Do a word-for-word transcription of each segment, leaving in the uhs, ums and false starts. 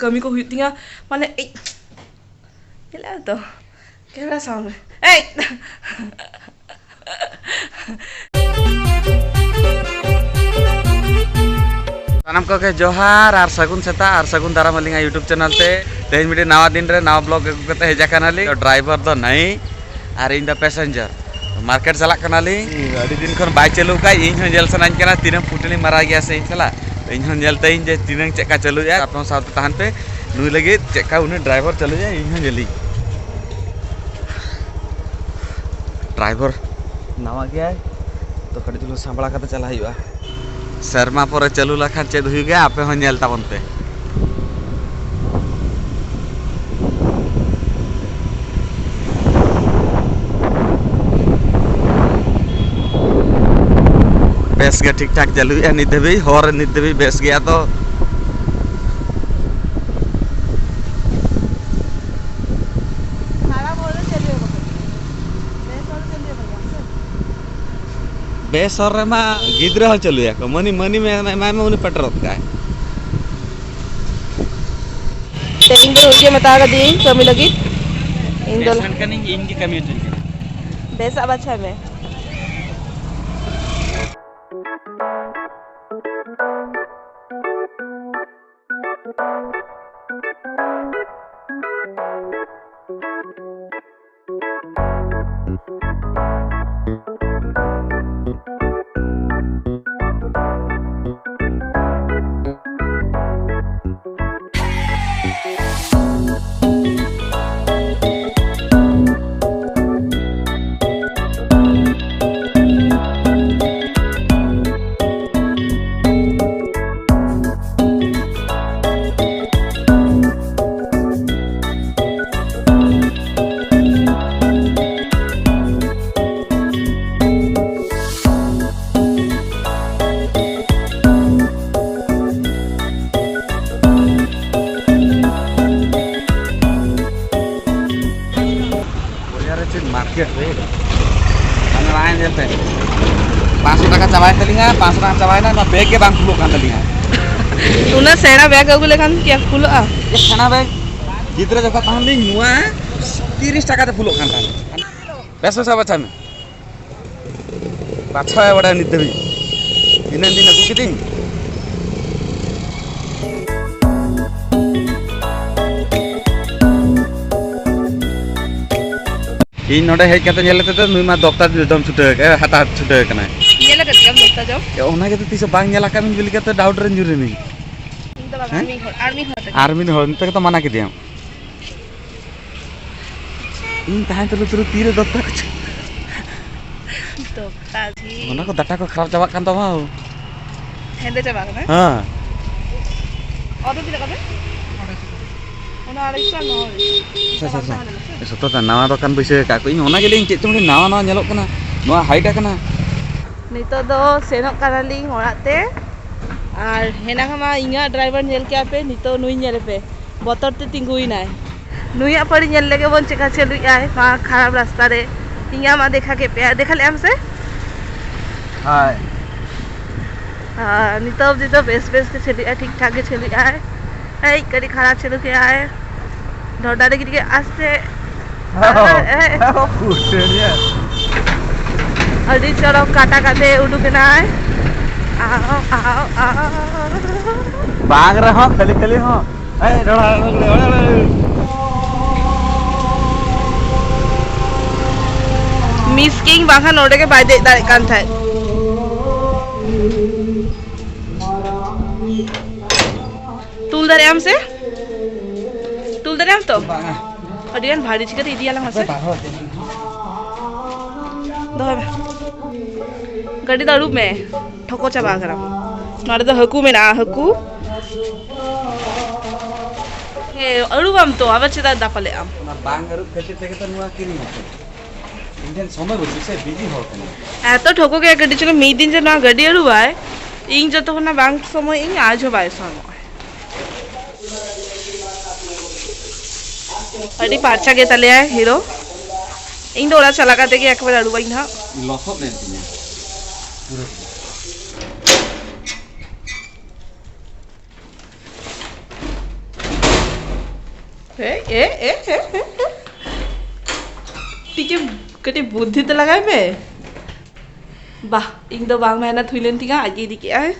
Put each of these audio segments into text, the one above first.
ᱠᱟᱹᱢᱤ ᱠᱚ ᱦᱩᱭᱩᱜ ᱛᱤᱧᱟ, ᱢᱟᱱᱮ, ᱮᱭ, ᱧᱮᱞᱮᱫᱼᱟ ᱛᱚ, ᱠᱮᱢᱮᱨᱟ ᱥᱟᱢᱟᱝ ᱨᱮ, ᱮᱭ᱾ ᱥᱟᱱᱟᱢ ᱠᱚᱜᱮ ᱡᱚᱦᱟᱨ ᱟᱨ ᱥᱟᱹᱜᱩᱱ ᱥᱮᱛᱟᱜ ᱟᱨ ᱥᱟᱹᱜᱩᱱ ᱫᱟᱨᱟᱢ ᱟᱹᱞᱤᱧᱟᱜ YouTube ᱪᱮᱱᱮᱞ ᱛᱮ᱾ ᱛᱮᱦᱮᱧ ᱢᱤᱫᱴᱤᱡ ᱱᱟᱣᱟ ᱫᱤᱱ ᱨᱮ ᱱᱟᱣᱟ ᱵᱞᱚᱜ ᱟᱹᱜᱩ ᱠᱟᱛᱮ ᱦᱮᱡ ᱟᱠᱟᱱᱟᱞᱤᱧ᱾ ᱰᱨᱟᱭᱵᱷᱟᱨ ᱫᱚ ᱱᱟᱹᱭ ᱟᱨ ᱤᱧ ᱫᱚ ᱯᱮᱥᱮᱧᱡᱟᱨ᱾ ᱢᱟᱨᱠᱮᱴ ᱪᱟᱞᱟᱜ ᱠᱟᱱᱟᱞᱤᱧ᱾ ᱟᱹᱰᱤ ᱫᱤᱱ ᱠᱷᱚᱱ ᱵᱟᱭ ᱪᱟᱹᱞᱩ ᱟᱠᱟᱫ, ᱤᱧ ᱦᱚᱸ ᱧᱮᱞ ᱥᱟᱱᱟᱧ ᱠᱟᱱᱟ ᱛᱤᱱᱟᱹᱜ ᱯᱷᱩᱴᱟᱹᱱᱤ ᱢᱟᱨᱟᱣ ᱜᱮᱭᱟ ᱥᱮ ᱤᱧ ᱥᱟᱞᱟᱜ᱾ ᱤᱧ ᱦᱚᱸ ᱧᱮᱞ ᱛᱟᱭᱟᱹᱧ ᱡᱮ ᱛᱤᱱᱟᱹᱜ ᱪᱮᱫ ᱞᱮᱠᱟ ᱪᱟᱹᱞᱩᱭᱟ᱾ ᱟᱯᱮ ᱦᱚᱸ ᱥᱟᱶᱛᱮ ᱛᱟᱦᱮᱱ ᱯᱮ᱾ ᱱᱩᱭ ᱞᱟᱹᱜᱤᱫ ᱪᱮᱫ ᱞᱮᱠᱟ ᱩᱱᱤ ᱰᱨᱟᱭᱵᱷᱟᱨ ᱪᱟᱹᱞᱩᱭᱟ, ᱤᱧ ᱦᱚᱸ ᱧᱮᱞᱤᱧ᱾ ᱰᱨᱟᱭᱵᱷᱟᱨ ᱱᱟᱣᱟ ᱜᱮᱭᱟᱭ, ᱛᱚ ᱠᱟᱹᱴᱤᱡ ᱪᱩᱞᱩᱝ ᱥᱟᱢᱵᱲᱟ ᱠᱟᱛᱮ ᱪᱟᱞᱟᱜ ᱦᱩᱭᱩᱜᱼᱟ᱾ ᱥᱮᱨᱢᱟ ᱯᱚᱨᱮ ᱪᱟᱹᱞᱩ ᱞᱮᱠᱷᱟᱱ ᱪᱮᱫ ᱦᱩᱭᱩᱜ ᱜᱮᱭᱟ, ᱟᱯᱮ ᱦᱚᱸ ᱧᱮᱞ ᱛᱟᱵᱚᱱ ᱯᱮ᱾ ᱵᱮᱥ ᱜᱮ ᱴᱷᱤᱠ ᱴᱷᱟᱠ ᱪᱟᱹᱞᱩᱭᱮᱫᱼᱟ ᱱᱤᱛ ᱫᱷᱟᱹᱵᱤᱡ, ᱦᱚᱨ ᱨᱮ ᱱᱤᱛ ᱫᱷᱟᱹᱵᱤᱡ ᱵᱮᱥ ᱜᱮᱭᱟ ᱛᱚ᱾ ᱵᱮᱥ ᱦᱚᱨ ᱨᱮᱢᱟ ᱜᱤᱫᱽᱨᱟᱹ ᱦᱚᱸ ᱪᱟᱹᱞᱩᱭᱟᱠᱚ, ᱢᱟᱹᱱᱤ, ᱢᱟᱹᱱᱤ ᱢᱮ-, ᱮᱢᱟᱭ ᱢᱮ, ᱩᱱᱤ ᱯᱮᱴᱨᱳᱞ ᱠᱟᱭ᱾ ᱛᱮ ᱤᱧ ᱫᱚ ᱤᱧ ᱜᱮ ᱢᱮᱛᱟ ᱠᱟᱫᱤᱭᱟᱹᱧ ᱠᱟᱹᱢᱤ ᱞᱟᱹᱜᱤᱫ᱾ ᱤᱧ ᱫᱚ ᱵᱮᱥ ᱦᱚᱲ ᱠᱟᱹᱱᱟᱹᱧ, ᱤᱧ ᱜᱮ ᱠᱟᱹᱢᱤ ᱦᱚᱪᱚᱧ ᱠᱟᱱᱟ᱾ ᱵᱮᱥᱟᱜ ᱵᱟᱪᱷᱟᱭ ᱢᱮ᱾ ᱵᱟᱡᱟᱨ ᱨᱮ ᱪᱮᱫ ᱢᱟᱨᱠᱮᱴ ᱨᱮ, ᱢᱟᱱᱮ ᱵᱟᱝ ᱧᱮᱞ ᱛᱮ ᱯᱟᱸᱪᱥᱚ ᱴᱟᱠᱟ ᱪᱟᱵᱟᱭᱮᱱ ᱛᱟᱹᱞᱤᱧᱟ, ᱯᱟᱸᱪᱥᱚ ᱴᱟᱠᱟ ᱪᱟᱵᱟᱭᱮᱱᱟ, ᱱᱚᱣᱟ ᱵᱮᱜᱽ ᱜᱮ ᱵᱟᱝ ᱠᱷᱩᱞᱟᱹᱜ ᱠᱟᱱ ᱛᱟᱹᱞᱤᱧᱟ᱾ ᱩᱱᱟᱹᱜ ᱥᱮᱬᱟ ᱵᱮᱜᱽ ᱟᱹᱜᱩ ᱞᱮᱠᱷᱟᱱ ᱠᱤ ᱯᱷᱩᱞᱚᱜᱼᱟ? ᱥᱮᱬᱟ ᱵᱮᱜᱽ, ᱜᱤᱫᱽᱨᱟᱹ ᱡᱚᱠᱷᱚᱱ ᱛᱟᱦᱮᱸ ᱞᱤᱧ ᱱᱚᱣᱟ ᱛᱤᱨᱤᱥ ᱴᱟᱠᱟ ᱛᱮ ᱯᱷᱩᱞᱚᱜ ᱠᱟᱱ ᱛᱟᱦᱮᱸᱫ᱾ ᱵᱮᱥ ᱵᱮᱥ ᱵᱟᱪᱷᱟ ᱢᱮ᱾ ᱵᱟᱪᱷᱟᱣ ᱮ ᱵᱟᱲᱟᱭᱟ ᱱᱤᱛ ᱫᱷᱟᱹᱵᱤᱡ᱾ ᱫᱤᱱᱟᱹᱢ ᱫᱤᱱ ᱟᱹᱜᱩ ᱠᱤᱫᱤᱧ᱾ ᱤᱧ ᱱᱚᱰᱮ ᱦᱮᱡ ᱠᱟᱛᱮ ᱧᱮᱞ ᱠᱟᱛᱮ ᱫᱚ ᱱᱩᱭ ᱢᱟ ᱫᱚᱠᱛᱟ ᱡᱚᱢ ᱪᱷᱩᱴᱟᱹᱣ ᱟᱠᱟᱱᱟᱭ, ᱦᱟᱛᱟᱣ ᱪᱷᱩᱴᱟᱹᱣ ᱟᱠᱟᱱᱟᱭ᱾ ᱧᱮᱞ ᱟᱠᱟᱫ ᱜᱮᱭᱟᱢ ᱫᱚᱠᱛᱟ ᱡᱚᱢ? ᱮ, ᱚᱱᱟ ᱜᱮᱛᱚ ᱛᱤᱥ ᱦᱚᱸ ᱵᱟᱝ ᱧᱮᱞ ᱟᱠᱟᱫ ᱢᱮ ᱵᱤᱞᱤ ᱠᱟᱛᱮ ᱰᱟᱣᱩᱴ ᱨᱮ ᱧᱩᱨ ᱮᱱᱟᱹᱧ᱾ ᱤᱧ ᱫᱚ ᱵᱟᱝ, ᱦᱮᱸ? ᱟᱨ ᱢᱤᱫ ᱦᱚᱲ, ᱟᱨ ᱢᱤᱫ ᱦᱚᱲ ᱛᱟᱠᱚ᱾ ᱟᱨ ᱢᱤᱫ ᱦᱚᱲ, ᱱᱤᱛᱚᱜ ᱜᱮᱛᱚ ᱢᱟᱱᱟ ᱠᱮᱫᱮᱭᱟᱢ᱾ ᱤᱧ ᱛᱟᱦᱮᱸ ᱛᱩᱞᱩᱡ ᱛᱩᱞᱩᱡ ᱛᱤᱨᱮ ᱫᱚᱠᱛᱟ ᱠᱚ ᱪᱚ-, ᱫᱚᱠᱛᱟ ᱡᱤ᱾ ᱚᱱᱟ ᱠᱚ ᱰᱟᱴᱟ ᱠᱚ ᱠᱷᱟᱨᱟᱯ ᱪᱟᱵᱟᱜ ᱠᱟᱱ ᱛᱟᱢᱟ᱾ ᱦᱮᱸᱫᱮ ᱪᱟᱵᱟᱜ ᱠᱟᱱᱟ? ᱦᱮᱸ᱾ ᱚᱫᱚ ᱛᱤᱱᱟᱹᱜ ᱠᱟᱛᱮ? ᱚᱱᱟ ᱟᱲᱟᱭᱥᱚ ᱟᱨ ᱱᱚᱣᱟ ᱟᱪᱪᱷᱟ, ᱟᱪᱪᱷᱟ, ᱟᱪᱪᱷᱟ᱾ ᱥᱚᱛᱚᱨ ᱫᱟ, ᱱᱟᱣᱟ ᱫᱚᱠᱟᱱ ᱵᱟᱹᱭᱥᱟᱹᱣ ᱟᱠᱟᱫ ᱠᱚ᱾ ᱤᱧ ᱚᱱᱟ ᱜᱮᱞᱤᱧ ᱪᱮᱫ ᱪᱚᱝ ᱱᱟᱣᱟ ᱱᱟᱣᱟ ᱧᱮᱞᱚᱜ ᱠᱟᱱᱟ, ᱱᱚᱣᱟ ᱦᱟᱭᱤᱴ ᱟᱠᱟᱱᱟ᱾ ᱱᱤᱛᱚᱜ ᱫᱚ ᱥᱮᱱᱚᱜ ᱠᱟᱱᱟᱞᱤᱧ ᱚᱲᱟᱜ ᱛᱮ᱾ ᱟᱨ ᱦᱮᱱᱟᱝ ᱢᱟ ᱤᱧᱟᱹᱜ ᱰᱨᱟᱭᱵᱷᱟᱨ ᱧᱮᱞ ᱠᱮᱜᱼᱟ ᱯᱮ, ᱱᱤᱛᱚᱜ ᱱᱩᱭ ᱧᱮᱞᱮ ᱯᱮ, ᱵᱚᱛᱚᱨ ᱛᱮ ᱛᱤᱸᱜᱩᱭᱮᱱᱟᱭ᱾ ᱱᱩᱭᱟᱜ ᱯᱟᱹᱲᱤ ᱧᱮᱞ ᱞᱮᱜᱮ ᱵᱚᱱ ᱪᱮᱠᱟ ᱪᱟᱹᱞᱩᱭᱮᱫ ᱟᱭ, ᱱᱚᱣᱟ ᱠᱷᱟᱨᱟᱯ ᱨᱟᱥᱛᱟ ᱨᱮ᱾ ᱤᱧᱟᱹᱜ ᱢᱟ ᱫᱮᱠᱷᱟ ᱠᱮᱫ ᱯᱮᱭᱟ, ᱫᱮᱠᱷᱟ ᱞᱮᱫ ᱟᱢ ᱥᱮ? ᱦᱳᱭ᱾ ᱟᱨ ᱱᱤᱛᱚᱜ ᱚᱵᱫᱤ ᱫᱚ ᱵᱮᱥ ᱵᱮᱥ ᱜᱮ ᱪᱟᱹᱞᱩᱭᱮᱫ ᱟᱭ, ᱴᱷᱤᱠ ᱴᱷᱟᱠ ᱜᱮ ᱪᱟᱹᱞᱩᱭᱮᱫ ᱟᱭ᱾ ᱮᱭ ᱠᱟᱹᱴᱤᱡ ᱠᱷᱟᱨᱟᱯ ᱪᱟᱹᱞᱩ ᱠᱮᱫ ᱟᱭ, ᱰᱷᱚᱰᱟ ᱨᱮ ᱜᱤᱰᱤ ᱠᱮᱫ ᱟᱥᱛᱮ᱾ ᱟᱹᱰᱤ ᱪᱚᱨᱚᱠ ᱠᱟᱴᱟ ᱠᱟᱛᱮ ᱩᱰᱩᱠ ᱮᱱᱟᱭ᱾ ᱟᱣ, ᱟᱣ, ᱟᱣ᱾ ᱵᱟᱝ ᱨᱮᱦᱚᱸ ᱠᱷᱟᱹᱞᱤ ᱠᱷᱟᱹᱞᱤ ᱦᱚᱸ᱾ ᱮᱭ, ᱨᱚᱲ, ᱨᱚᱲ, ᱨᱚᱲ, ᱨᱚᱲ᱾ ᱢᱤᱥ ᱠᱤᱝ ᱵᱟᱝᱠᱷᱟᱱ ᱱᱚᱰᱮ ᱜᱮ ᱵᱟᱭ ᱫᱮᱡ ᱫᱟᱲᱮᱭᱟᱜ ᱠᱟᱱ ᱛᱟᱦᱮᱸᱫ᱾ ᱛᱩᱞ ᱫᱟᱲᱮᱭᱟᱜ ᱟᱢ ᱥᱮ? ᱛᱩᱞ ᱫᱟᱲᱮᱭᱟᱜ ᱟᱢ ᱛᱚ? ᱵᱟᱝᱟ᱾ ᱟᱹᱰᱤ ᱜᱟᱱ ᱵᱷᱟᱨᱤ, ᱪᱤᱠᱟᱹᱛᱮ ᱤᱫᱤᱭᱟᱞᱟᱝ ᱢᱟᱥᱮ? ᱵᱟᱨ ᱦᱚᱲ ᱛᱮ᱾ ᱫᱚᱦᱚᱭ ᱢᱮ᱾ ᱜᱟᱹᱰᱤ ᱫᱚ ᱟᱹᱨᱩᱵ ᱢᱮ, ᱴᱷᱚᱠᱚ ᱪᱟᱵᱟ ᱟᱠᱟᱱᱟ᱾ ᱱᱚᱰᱮ ᱫᱚ ᱦᱟᱹᱠᱩ ᱢᱮᱱᱟᱜᱼᱟ, ᱦᱟᱹᱠᱩ᱾ ᱦᱮᱸ, ᱟᱹᱨᱩᱵᱟᱢ ᱛᱚ, ᱟᱵᱟᱨ ᱪᱮᱫᱟᱜ ᱫᱟᱯᱟᱞᱮᱜ ᱟᱢ? ᱚᱱᱟ ᱵᱟᱝ ᱟᱹᱨᱩᱵ ᱠᱷᱟᱹᱛᱤᱨ ᱛᱮᱜᱮ ᱛᱚ ᱱᱚᱣᱟ ᱠᱤᱨᱤᱧ ᱟᱠᱟᱫᱟ᱾ ᱤᱧ ᱴᱷᱮᱱ ᱥᱚᱢᱚᱭ ᱵᱟᱹᱪᱩᱜ ᱥᱮ, ᱵᱤᱡᱤ ᱦᱚᱲ ᱠᱟᱱᱟᱧ᱾ ᱮᱛᱚ ᱴᱷᱚᱠᱚ ᱜᱮ ᱠᱟᱹᱴᱤᱡ ᱪᱩᱞᱩᱝ ᱢᱤᱫ ᱫᱤᱱ ᱡᱮ ᱱᱚᱣᱟ ᱜᱟᱹᱰᱤ ᱟᱹᱨᱩᱵᱟᱭ, ᱤᱧ ᱡᱚᱛᱚ ᱠᱷᱚᱱᱟᱜ ᱵᱟᱝ ᱥᱚᱢᱚᱭ ᱤᱧ, ᱟᱡ ᱦᱚᱸ ᱵᱟᱭ ᱥᱚᱢᱚᱭ᱾ ᱟᱹᱰᱤ ᱯᱟᱨᱪᱟ ᱜᱮ ᱛᱟᱞᱮᱭᱟᱭ ᱦᱤᱨᱳ᱾ ᱤᱧ ᱫᱚ ᱚᱲᱟᱜ ᱪᱟᱞᱟᱜ ᱠᱟᱛᱮ ᱜᱮ ᱮᱠᱵᱟᱨ ᱟᱹᱨᱩᱵᱟᱹᱧ ᱱᱟᱦᱟᱜ᱾ ᱞᱚᱥᱚᱫ ᱞᱮᱱ ᱛᱤᱧᱟ ᱯᱩᱨᱟᱹ᱾ ᱦᱮ, ᱮ, ᱮ, ᱮ, ᱮ, ᱮ᱾ ᱴᱤᱠᱮ ᱠᱟᱹᱴᱤᱡ ᱵᱩᱫᱽᱫᱷᱤ ᱛᱮ ᱞᱟᱜᱟᱭ ᱢᱮ᱾ ᱵᱟᱦ, ᱤᱧ ᱫᱚ ᱵᱟᱝ ᱢᱮᱦᱱᱚᱛ ᱦᱩᱭ ᱞᱮᱱ ᱛᱤᱧᱟ, ᱟᱡ ᱜᱮ ᱤᱫᱤ ᱠᱮᱜᱼᱟᱭ᱾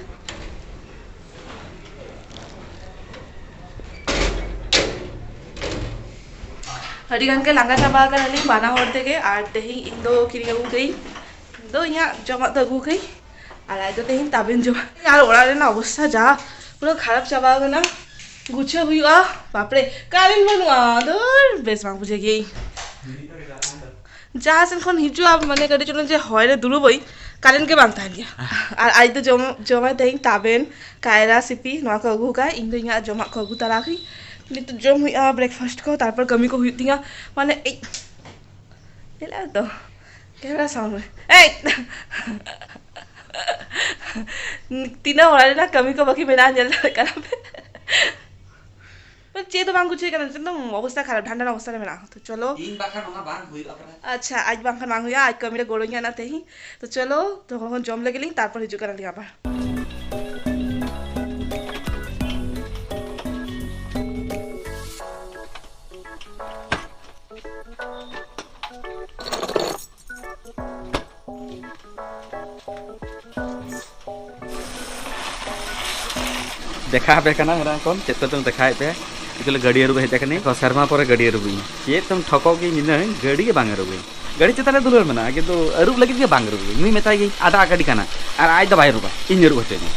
ᱟᱹᱰᱤ ᱜᱟᱱ ᱜᱮ ᱞᱟᱸᱜᱟ ᱪᱟᱵᱟ ᱟᱠᱟᱱᱟᱞᱤᱧ ᱵᱟᱱᱟ ᱦᱚᱲ ᱛᱮᱜᱮ, ᱟᱨ ᱛᱮᱦᱮᱧ ᱤᱧ ᱫᱚ ᱠᱤᱨᱤᱧ ᱟᱹᱜᱩ ᱠᱟᱹᱧ, ᱤᱧ ᱫᱚ ᱤᱧᱟᱹᱜ ᱡᱚᱢᱟᱜ ᱫᱚ ᱟᱹᱜᱩ ᱠᱟᱹᱧ, ᱟᱨ ᱟᱡ ᱫᱚ ᱛᱮᱦᱮᱧ ᱛᱟᱵᱮᱱ ᱡᱚᱢᱟ᱾ ᱟᱨ ᱚᱲᱟᱜ ᱨᱮᱱᱟᱜ ᱚᱵᱚᱥᱛᱷᱟ ᱡᱟ ᱯᱩᱨᱟᱹ ᱠᱷᱟᱨᱟᱯ ᱪᱟᱵᱟ ᱟᱠᱟᱱᱟ, ᱜᱩᱪᱷᱟᱹᱣ ᱦᱩᱭᱩᱜᱼᱟ᱾ ᱵᱟᱯᱨᱮ, ᱠᱟᱨᱮᱱᱴ ᱵᱟᱹᱱᱩᱜᱼᱟ, ᱫᱩᱨ, ᱵᱮᱥ ᱵᱟᱝ ᱵᱩᱡᱷᱟᱹᱜ ᱜᱮ᱾ ᱡᱟᱦᱟᱸ ᱥᱮᱱ ᱠᱷᱚᱱ ᱦᱤᱡᱩᱜᱼᱟ, ᱢᱟᱱᱮ ᱠᱟᱹᱴᱤᱡ ᱪᱩᱞᱩᱝ ᱡᱮ ᱦᱚᱭ ᱨᱮ ᱫᱩᱲᱩᱵᱟᱹᱧ, ᱠᱟᱨᱮᱱᱴ ᱜᱮ ᱵᱟᱝ ᱛᱟᱦᱮᱱ ᱜᱮᱭᱟ᱾ ᱟᱨ ᱟᱡ ᱫᱚ ᱡᱚᱢ, ᱡᱚᱢᱟᱭ ᱛᱮᱦᱮᱧ ᱛᱟᱵᱮᱱ, ᱠᱟᱭᱨᱟ, ᱥᱤᱯᱤ, ᱱᱚᱣᱟ ᱠᱚ ᱟᱹᱜᱩ ᱟᱠᱟᱫ᱾ ᱤᱧ ᱫᱚ ᱤᱧᱟᱹᱜ ᱡᱚᱢᱟᱜ ᱠᱚ ᱟᱹᱜᱩ ᱛᱟᱨᱟ ᱠᱟᱹᱧ᱾ ᱱᱤᱛᱚᱜ ᱡᱚᱢ ᱦᱩᱭᱩᱜᱼᱟ, ᱵᱨᱮᱠᱯᱷᱟᱥᱴ ᱠᱚ, ᱛᱟᱨᱯᱚᱨ ᱠᱟᱹᱢᱤ ᱠᱚ ᱦᱩᱭᱩᱜ ᱛᱤᱧᱟ᱾ ᱢᱟᱱᱮ, ᱮᱭ, ᱧᱮᱞᱮᱫ ᱛᱚ, ᱠᱮᱢᱮᱨᱟ ᱥᱟᱢᱟᱝ ᱨᱮ, ᱮᱭ! ᱛᱤᱱᱟᱹᱜ ᱚᱲᱟᱜ ᱨᱮᱱᱟᱜ ᱠᱟᱹᱢᱤ ᱠᱚ ᱵᱟᱹᱠᱤ ᱢᱮᱱᱟᱜᱼᱟ, ᱧᱮᱞ ᱫᱟᱲᱮᱭᱟᱜ ᱠᱟᱱᱟ ᱯᱮ᱾ ᱪᱮᱫ ᱦᱚᱸ ᱵᱟᱝ ᱜᱩᱪᱷᱟᱹᱣ ᱠᱟᱱᱟ, ᱮᱠᱫᱚᱢ ᱚᱵᱚᱥᱛᱟ ᱠᱷᱟᱨᱟᱯ, ᱰᱷᱟᱱᱰᱟᱱ ᱚᱵᱚᱥᱛᱟ ᱨᱮ ᱢᱮᱱᱟᱜᱼᱟ᱾ ᱛᱚ ᱪᱚᱞᱚ᱾ ᱤᱧ ᱵᱟᱠᱷᱟᱱ ᱚᱱᱟ ᱵᱟᱝ ᱦᱩᱭᱩᱜᱼᱟ, ᱯᱟᱨᱟ᱾ ᱟᱪᱪᱷᱟ, ᱟᱡ ᱵᱟᱝᱠᱷᱟᱱ ᱵᱟᱝ ᱦᱩᱭᱩᱜᱼᱟ, ᱟᱡ ᱠᱟᱹᱢᱤ ᱨᱮ ᱜᱚᱲᱚᱧ ᱮᱢᱟ ᱛᱮᱦᱮᱧ᱾ ᱛᱚ ᱪᱚᱞᱚ, ᱛᱚᱠᱷᱚᱱ ᱠᱷᱚᱱ ᱡᱚᱢ ᱞᱮᱜᱮ ᱞᱤᱧ, ᱛᱟᱨᱯᱚᱨ ᱦᱤᱡᱩᱜ ᱠᱟᱱᱟ ᱞᱤᱧ ᱟᱵᱟᱨ᱾ ᱫᱮᱠᱷᱟ ᱟᱯᱮ ᱠᱟᱱᱟ ᱢᱮᱨᱟᱝ ᱠᱷᱚᱱ ᱪᱮᱫ ᱠᱚᱪᱚᱝ ᱫᱮᱠᱷᱟᱭᱮᱫ ᱯᱮ᱾ ᱮᱠᱪᱩᱭᱮᱞᱤ ᱜᱟᱹᱰᱤ ᱟᱹᱨᱩᱵ ᱦᱮᱡ ᱟᱠᱟᱱᱟᱹᱧ᱾ ᱥᱮᱨᱢᱟ ᱯᱚᱨᱮ ᱜᱟᱹᱰᱤ ᱟᱹᱨᱩᱵᱤᱧ᱾ ᱪᱮᱫ ᱛᱮᱢ ᱴᱷᱚᱠᱚᱜ ᱜᱤᱧ ᱤᱧ ᱫᱚ, ᱜᱟᱹᱰᱤ ᱜᱮ ᱵᱟᱝ ᱟᱹᱨᱩᱵᱤᱧ᱾ ᱜᱟᱹᱰᱤ ᱪᱮᱛᱟᱱ ᱨᱮ ᱫᱩᱞᱟᱹᱲ ᱢᱮᱱᱟᱜᱼᱟ, ᱠᱤᱱᱛᱩ ᱟᱹᱨᱩᱵ ᱞᱟᱹᱜᱤᱫ ᱜᱮ ᱵᱟᱝ ᱟᱹᱨᱩᱵᱤᱧ᱾ ᱱᱩᱭ ᱢᱮᱛᱟᱭ ᱜᱤᱧ, "ᱟᱫᱟ ᱜᱟᱹᱰᱤ ᱠᱟᱱᱟ", ᱟᱨ ᱟᱡ ᱫᱚ ᱵᱟᱭ ᱟᱹᱨᱩᱵᱟ, ᱤᱧ ᱟᱹᱨᱩᱵ ᱦᱚᱪᱚᱭᱤᱧᱟ᱾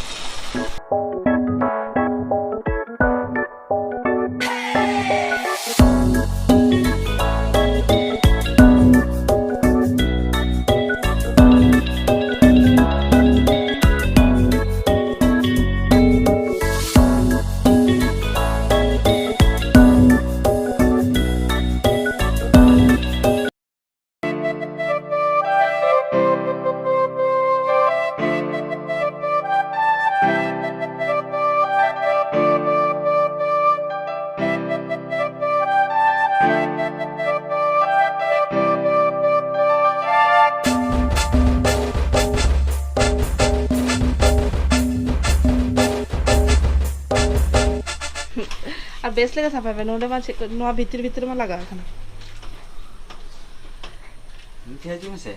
ᱟᱨ ᱵᱮᱥ ᱞᱮᱠᱟ ᱥᱟᱯᱷᱟᱭ ᱢᱮ᱾ ᱱᱚᱰᱮ ᱢᱟ ᱪᱮᱫ ᱠᱚ, ᱱᱚᱣᱟ ᱵᱷᱤᱛᱤᱨ ᱵᱷᱤᱛᱤᱨ ᱢᱟ ᱞᱟᱜᱟᱣ ᱟᱠᱟᱱᱟ᱾ ᱱᱤᱛ ᱦᱤᱡᱩᱜ ᱢᱮᱥᱮ᱾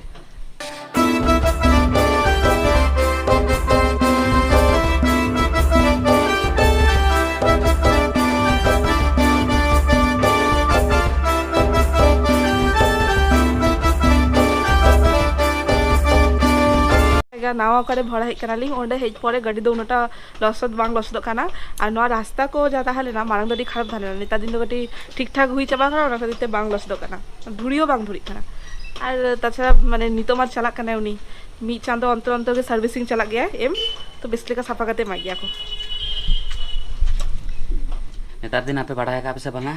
ᱱᱟᱣᱟ ᱚᱠᱟᱨᱮ ᱵᱷᱟᱲᱟ ᱦᱮᱡ ᱠᱟᱱᱟᱞᱤᱧ, ᱚᱸᱰᱮ ᱦᱮᱡ ᱯᱚᱨᱮ ᱜᱟᱹᱰᱤ ᱫᱚ ᱩᱱᱟᱹᱜᱴᱟ ᱞᱚᱥᱚᱫ ᱵᱟᱝ ᱞᱚᱥᱚᱫᱚᱜ ᱠᱟᱱᱟ᱾ ᱟᱨ ᱱᱚᱣᱟ ᱨᱟᱥᱛᱟ ᱠᱚ ᱡᱟᱦᱟᱸ ᱛᱟᱦᱮᱸ ᱞᱮᱱᱟ, ᱢᱟᱲᱟᱝ ᱫᱚ ᱟᱹᱰᱤ ᱠᱷᱟᱨᱟᱯ ᱛᱟᱦᱮᱸ ᱞᱮᱱᱟ, ᱱᱮᱛᱟᱨ ᱫᱤᱱ ᱫᱚ ᱠᱟᱹᱴᱤᱡ ᱴᱷᱤᱠ ᱴᱷᱟᱠ ᱦᱩᱭ ᱪᱟᱵᱟ ᱠᱟᱱᱟ, ᱚᱱᱟ ᱠᱷᱟᱹᱛᱤᱨ ᱛᱮ ᱵᱟᱝ ᱞᱚᱥᱚᱫᱚᱜ ᱠᱟᱱᱟ, ᱫᱷᱩᱲᱤ ᱦᱚᱸ ᱵᱟᱝ ᱫᱷᱩᱲᱤᱜ ᱠᱟᱱᱟ᱾ ᱟᱨ ᱛᱟᱪᱷᱟᱲᱟ ᱢᱟᱱᱮ ᱱᱤᱛᱚᱜ ᱢᱟ ᱪᱟᱞᱟᱜ ᱠᱟᱱᱟᱭ ᱩᱱᱤ, ᱢᱤᱫ ᱪᱟᱸᱫᱚ ᱚᱱᱛᱚᱨ ᱚᱱᱛᱚᱨ ᱜᱮ servicing ᱪᱟᱞᱟᱜ ᱜᱮᱭᱟ ᱮᱢ, ᱛᱚ ᱵᱮᱥ ᱞᱮᱠᱟ ᱥᱟᱯᱷᱟ ᱠᱟᱛᱮ ᱮᱢᱟᱜ ᱜᱮᱭᱟ ᱠᱚ᱾ ᱱᱮᱛᱟᱨ ᱫᱤᱱ ᱟᱯᱮ ᱵᱟᱲᱟᱭ ᱟᱠᱟᱫ ᱯᱮ ᱥᱮ ᱵᱟᱝᱟ,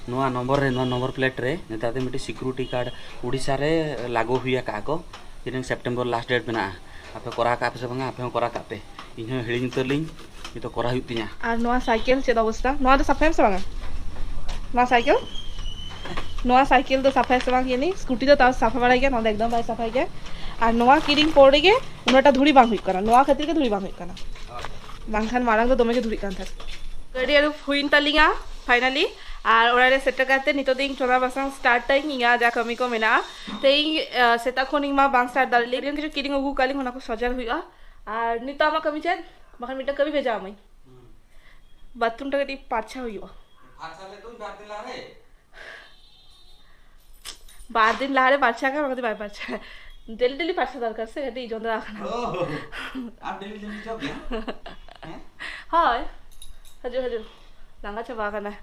ᱱᱚᱣᱟ ᱱᱚᱢᱵᱚᱨ ᱨᱮ, ᱱᱚᱣᱟ ᱱᱚᱢᱵᱚᱨ ᱯᱞᱮᱴ ᱨᱮ ᱱᱮᱛᱟᱨ ᱫᱤᱱ ᱢᱤᱫᱴᱤᱡ ᱥᱤᱠᱩᱨᱤᱴᱤ ᱠᱟᱨᱰ ᱩᱲᱤᱥᱥᱟ ᱨᱮ ᱞᱟᱹᱜᱩ ᱦᱩᱭ ᱟᱠᱟᱫᱼᱟ ᱠᱚ, ᱛᱤᱱᱟᱹᱝ ᱥᱮᱯᱴᱮᱢᱵᱚᱨ ᱞᱟᱥᱴ ᱰᱮᱴ ᱢᱮᱱᱟᱜᱼᱟ᱾ ᱟᱯᱮ ᱠᱚᱨᱟᱣ ᱠᱟᱜ ᱯᱮ ᱥᱮ ᱵᱟᱝᱟ? ᱟᱯᱮ ᱦᱚᱸ ᱠᱚᱨᱟᱣ ᱠᱟᱜ ᱯᱮ, ᱤᱧ ᱦᱚᱸ ᱦᱤᱲᱤᱧ ᱩᱛᱟᱹᱨ ᱞᱤᱧ, ᱱᱤᱛᱚᱜ ᱠᱚᱨᱟᱣ ᱦᱩᱭᱩᱜ ᱛᱤᱧᱟ᱾ ᱟᱨ ᱱᱚᱣᱟ ᱥᱟᱭᱠᱮᱞ ᱪᱮᱫ ᱚᱵᱚᱥᱛᱟ? ᱱᱚᱣᱟ ᱫᱚ ᱥᱟᱯᱷᱟᱭᱟᱢ ᱥᱮ ᱵᱟᱝᱟ? ᱱᱚᱣᱟ ᱥᱟᱭᱠᱮᱞ, ᱱᱚᱣᱟ ᱥᱟᱭᱠᱮᱞ ᱫᱚ ᱥᱟᱯᱷᱟᱭᱟ ᱥᱮ ᱵᱟᱝ ᱡᱟᱹᱱᱤ? ᱥᱠᱩᱴᱤ ᱫᱚ ᱛᱟᱣ ᱥᱟᱯᱷᱟ ᱵᱟᱲᱟᱭ ᱜᱮᱭᱟ, ᱱᱚᱣᱟ ᱫᱚ ᱮᱠᱫᱚᱢ ᱵᱟᱭ ᱥᱟᱯᱷᱟᱭ ᱜᱮᱭᱟ᱾ ᱟᱨ ᱱᱚᱣᱟ ᱠᱤᱨᱤᱧ ᱯᱚᱨᱮ ᱜᱮ ᱩᱱᱟᱹᱜᱴᱟ ᱫᱷᱩᱲᱤ ᱵᱟᱝ ᱦᱩᱭᱩᱜ ᱠᱟᱱᱟ, ᱱᱚᱣᱟ ᱠᱷᱟᱹᱛᱤᱨ ᱜᱮ ᱫᱷᱩᱲᱤ ᱵᱟᱝ ᱦᱩᱭᱩᱜ ᱠᱟᱱᱟ, ᱵᱟᱝᱠᱷᱟᱱ ᱢᱟᱲᱟᱝ ᱫᱚ ᱫᱚᱢᱮ ᱜᱮ ᱫᱷᱩᱲᱤᱜ ᱠᱟᱱ ᱛᱟᱦᱮᱸᱫ᱾ ᱜᱟᱹᱰᱤ ᱟᱹᱨᱩᱵ ᱦᱩᱭᱮᱱ ᱛᱟᱹᱞᱤᱧᱟ finally, ᱟᱨ ᱚᱲᱟᱜ ᱨᱮ ᱥᱮᱴᱮᱨ ᱠᱟᱛᱮ ᱱᱤᱛᱚᱜ ᱫᱚ ᱤᱧ ᱪᱚᱸᱫᱟ ᱵᱟᱥᱟᱝ start ᱟᱹᱧ, ᱤᱧᱟᱹᱜ ᱡᱟ ᱠᱟᱹᱢᱤ ᱠᱚ ᱢᱮᱱᱟᱜᱼᱟ᱾ ᱛᱮᱦᱮᱧ, ᱟᱸ, ᱥᱮᱛᱟᱜ ᱠᱷᱚᱱ ᱤᱧ ᱢᱟ ᱵᱟᱝ start ᱫᱟᱲᱮ ᱞᱮᱫ, ᱠᱤᱪᱷᱩ ᱠᱤᱨᱤᱧ ᱟᱹᱜᱩ ᱠᱟᱜ ᱞᱤᱧ, ᱚᱱᱟ ᱠᱚ ᱥᱚᱡᱟᱣ ᱦᱩᱭᱩᱜᱼᱟ᱾ ᱟᱨ ᱱᱤᱛᱚᱜ ᱟᱢᱟᱜ ᱠᱟᱹᱢᱤ ᱪᱮᱫ? ᱵᱟᱠᱷᱟᱱ ᱢᱤᱫᱴᱟᱝ ᱠᱟᱹᱢᱤ ᱵᱷᱮᱡᱟ ᱟᱢᱟᱹᱧ᱾ ᱵᱟᱛᱷᱨᱩᱢ ᱴᱟ ᱠᱟᱹᱴᱤᱡ ᱯᱟᱨᱪᱷᱟ ᱦᱩᱭᱩᱜᱼᱟ᱾ ᱯᱷᱟᱨᱪᱟ ᱞᱮᱫ ᱫᱚᱧ ᱵᱟᱨ ᱫᱤᱱ ᱞᱟᱦᱟᱨᱮ᱾ ᱵᱟᱨ ᱫᱤᱱ ᱞᱟᱦᱟᱨᱮ ᱯᱟᱨᱪᱷᱟ ᱠᱟᱱᱟ, ᱚᱱᱟ ᱠᱷᱟᱹᱛᱤᱨ ᱵᱟᱭ ᱯᱟᱨᱪᱷᱟ᱾ ᱰᱮᱞᱤ ᱰᱮᱞᱤ ᱯᱟᱨᱪᱷᱟ ᱫᱚᱨᱠᱟᱨ ᱥᱮ, ᱠᱟᱹᱴᱤᱡ ᱡᱚᱸᱫᱽᱨᱟ ᱟᱠᱟᱱᱟ᱾ ᱳ, ᱟᱢ ᱰᱮᱞᱤ ᱰᱮᱞᱤ ᱪᱚ ᱜᱮᱭᱟ? ᱦᱮᱸ? ᱦᱳᱭ, ᱦᱤᱡᱩᱜ, ᱦᱤᱡᱩᱜ᱾ ᱞᱟᱸᱜᱟ ᱪᱟᱵᱟ ᱟᱠᱟᱱᱟᱭ,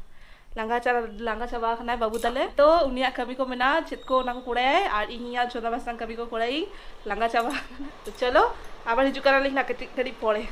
ᱞᱟᱸᱜᱟ ᱪᱟ-, ᱞᱟᱸᱜᱟ ᱪᱟᱵᱟ ᱟᱠᱟᱱᱟᱭ ᱵᱟᱹᱵᱩ ᱛᱟᱞᱮ᱾ ᱛᱚ, ᱩᱱᱤᱭᱟᱜ ᱠᱟᱹᱢᱤ ᱠᱚ ᱢᱮᱱᱟᱜᱼᱟ, ᱪᱮᱫ ᱠᱚ, ᱚᱱᱟ ᱠᱚ ᱠᱚᱨᱟᱭᱟᱭ, ᱟᱨ ᱤᱧ ᱤᱧᱟᱹᱜ ᱪᱚᱸᱫᱟ ᱵᱟᱥᱟᱝ ᱠᱟᱹᱢᱤ ᱠᱚ ᱠᱚᱨᱟᱭᱟᱹᱧ᱾ ᱞᱟᱸᱜᱟ ᱪᱟᱵᱟ ᱟᱠᱟᱱᱟ᱾ ᱛᱚ, ᱪᱚᱞᱚ, ᱟᱵᱟᱨ ᱦᱤᱡᱩᱜ ᱠᱟᱱᱟᱞᱤᱧ ᱱᱟᱜ ᱠᱟᱹᱴᱤᱡ ᱜᱷᱟᱹᱲᱤᱡ ᱯᱚᱨᱮ᱾